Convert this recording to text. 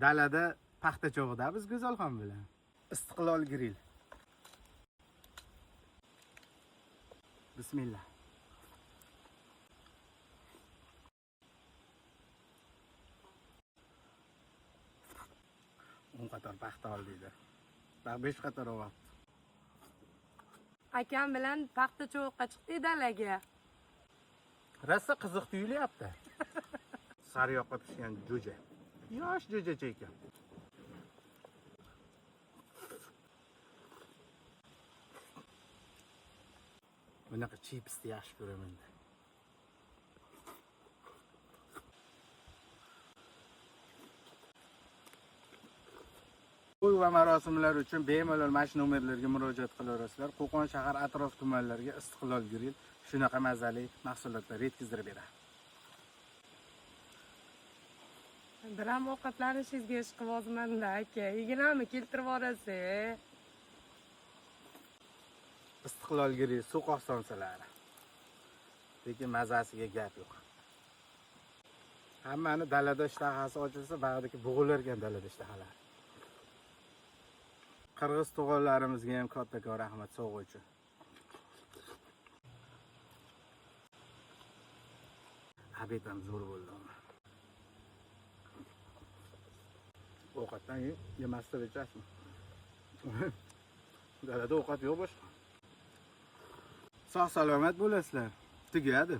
Dalada paxta cho'g'ida biz Go'zalxon bilan. Istiqlol grill. Bismillah. 10 qator paxta oldi. Bak 5 qator olyapti. Akam bilan paxta cho'g'qa chiqdik dalaga. Rosa qiziq tuyulyapti. Sariyog'ga pishgan jo'ja. Yosh jo'jacha ekan. Bunaqa chipsni yaxshi ko'raman. To'y va marosimlar uchun bemalol mana shu nomerlarga murojaat qilaverasizlar. Qo'qon shahar atrof tumanlariga Istiqlol Grill shunaqa mazali mahsulotlar yetkazdirib beradi. Biram ovqatlanishingizga ish qilyapman-da aka. Yeginami keltirib yuborasiz? Istiqlol Grill so'qoq somsalari. Lekin mazasiga gap yo'q. Hammani dalada ishtahasi ochilsa, bag'diki bo'g'ilar ekan dalada ishtahalar. Qirg'iz tug'anlarimizga ham kattakon rahmat sovg'a uchun. Обед ham zo'r bo'ldi. Ovqatdan keyin yemasdan ichasizmi? Dalada ovqat yo'q boshqa. Sog' salomat bo'lasizlar. Tugadi.